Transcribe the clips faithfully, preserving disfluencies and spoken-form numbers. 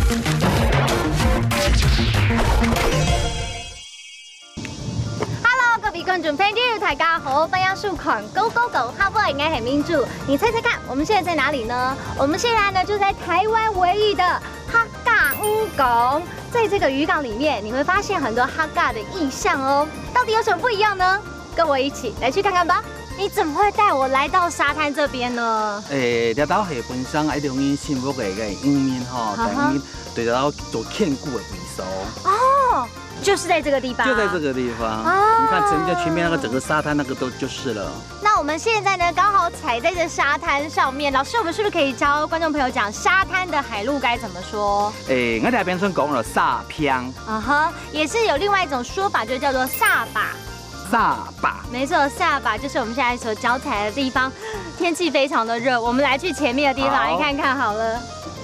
Hello，各位觀眾朋友，大家好，歡迎收看《Go Go Go》，客話，𠊎係明珠。你猜猜看，我們現在在哪裡呢？我們現在呢，就在台灣唯一的客家漁港。在這個漁港裡面，你會發現很多客家的意象哦。到底有什麼不一樣呢？跟我一起來去看看吧。你怎麼會帶我來到沙灘這邊呢？誒，這兜係本身愛用人生活个一個漁民吼，啊哈。等於對這兜做眷顧的位所。哦，就是在這個地方。就在這個地方。哦。你看，前面，前面那個整個沙灘那個都就是了。那我們現在呢，剛好踩在這沙灘上面，老師，我們是不是可以教觀眾朋友講沙灘的海陸該怎麼說？誒，𠊎這邊先講了沙坪。啊哈，也是有另外一種說法，就叫做沙壩。沙壩。沒錯，沙壩就是我們現在所腳踩的地方。天氣非常的熱，我們來去前面的地方，好。來看看好了。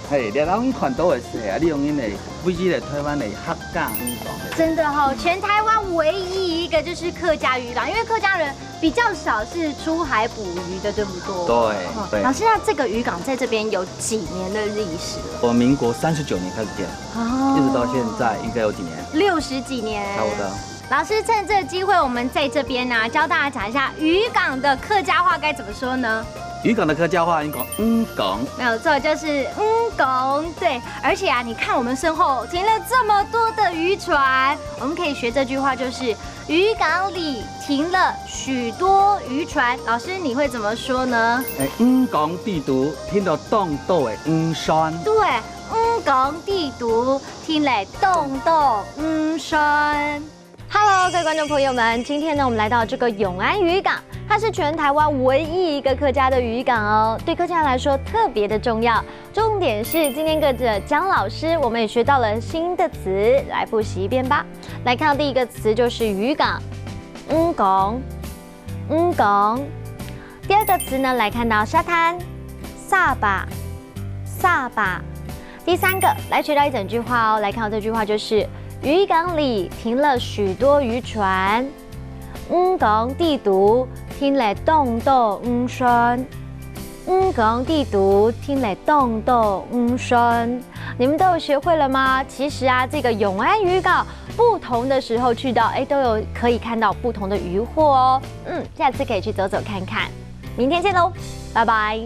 嘿，你剛剛看到的是啊，你用因為唯一的台灣的客家漁港。真的哦，全台灣唯一一個就是客家漁港，因為客家人比較少是出海捕魚的，對不對？對，哦，對。老師，那這個漁港在這邊有幾年的歷史了？我民國三十九年開始建，哦。一直到現在應該有幾年？六十幾年。差不多。老師，趁這個機會，我們在這邊啊，教大家講一下漁港的客家話該怎麼說呢？漁港的客家話應該講漁港。沒有錯，就是漁港。對，而且啊，你看我們身後停了這麼多的漁船，我們可以學這句話，就是漁港裡停了許多漁船。老師，你會怎麼說呢？誒，漁港底肚停了當多个漁船。對，漁港底肚停了當多漁船。Hello，各位觀眾朋友們，今天呢，我們來到這個永安漁港，它是全台灣唯一一個客家的漁港哦，對客家人來說特別的重要。重點是今天跟著江老師，我們也學到了新的詞，來複習一遍吧。來看到第一個詞就是漁港，漁港，漁港。第二個詞呢，來看到沙灘，沙壩，沙壩。第三個，來學到一整句話哦。來看到這句話就是：漁港裡停了許多漁船，漁港底肚停了當多漁船，漁港底肚停了當多漁船。你們都有學會了嗎？其實啊，這個永安漁港不同的時候去到，哎，都有可以看到不同的漁獲哦。嗯，下次可以去走走看看。明天見嘍，拜拜。